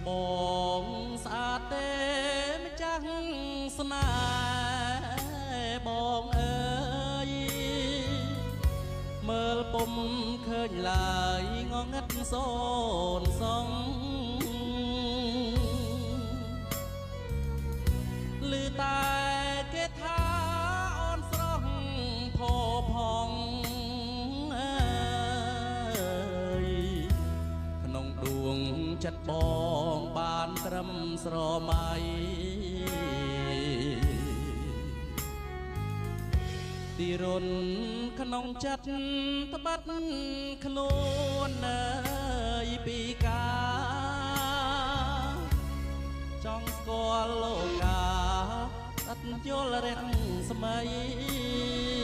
បងស្អាតទេម្ចាស់ស្នេហ៍បងអើយ មើលពុំឃើញឡើយងងឹតសូនសង ឮតែគេថាអូនស្រស់ផផងអើយ ក្នុងដួងចិត្តបងបានត្រឹមស្រមៃ ទីរុនក្នុងចិត្តត្បិតខ្លួនអើយ ពីកាចង់ស្គាល់លោកាអត់យល់រះស្មៃ។